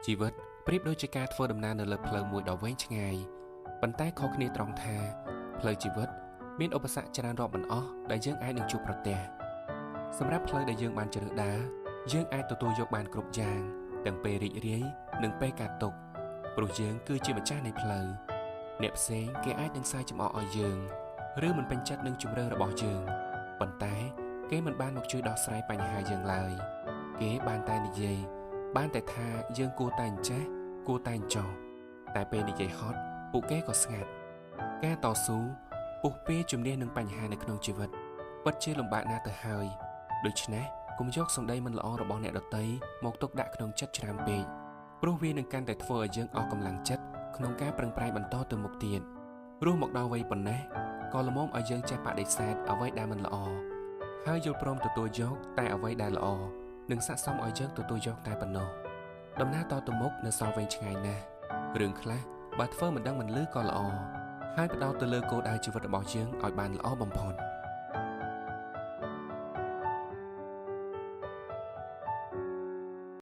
ជីវិតប្រៀបដូចជាការធ្វើដំណើរនៅលើផ្លូវមួយដ៏វែងឆ្ងាយប៉ុន្តែខុសគ្នាត្រង់ថាផ្លូវជីវិតមានឧបសគ្គច្រើនរាប់មិនអស់ដែលយើងអាចនឹងជួបប្រទះសម្រាប់ផ្លូវដែលយើងបានជ្រើសដើរយើងអាចទទួលយកបានគ្រប់យ៉ាងទាំងពេលរីករាយនិងពេលកើតទុក្ខព្រោះយើងគឺជាម្ចាស់នៃផ្លូវអ្នកផ្សេងគេអាចនឹងសើចចំអកឲ្យយើងឬមិនពេញចិត្តនឹងជម្រើសរបស់យើងប៉ុន្តែគេមិនបានមកជួយដោះស្រាយបញ្ហាយើងឡើយគេបានតែនិយាយបានតែថាយើងគួរតែអញ្ចេះគួរតែអញ្ចោះតែពេលនិយាយហត់ពួកគេក៏ស្ងាត់ការតស៊ូពុះពារជំនះនឹងបញ្ហានៅក្នុងជីវិតពិតជាលំបាកណាស់ទៅហើយដូច្នេះកុំយកសម្ដីមិនល្អរបស់អ្នកដទៃមកទុកដាក់ក្នុងចិត្តច្រើនពេកព្រោះវានឹងកាន់តែធ្វើឲ្យយើងអស់កម្លាំងចិត្តក្នុងការប្រឹងប្រែងបន្តទៅមុខទៀតរស់មកដល់វ័យប៉ុណ្ណេះក៏ល្មមឲ្យយើងចេះបដិសេធអ្វីដែលមិនល្អហើយយល់ព្រមទទួលយកតែអ្វីដែលល្អនិងស័ក្តិសមឲ្យយើងទទួលយកតែប៉ុណ្ណោះដំណើរតទៅមុខនៅសល់វែងឆ្ងាយណាស់រឿងខ្លះបើធ្វើមិនដឹងមិនឮក៏ល្អហើយផ្ដោតទៅលើគោលដៅជីវិតរបស់យើងឲ្យបានល្អបំផុត។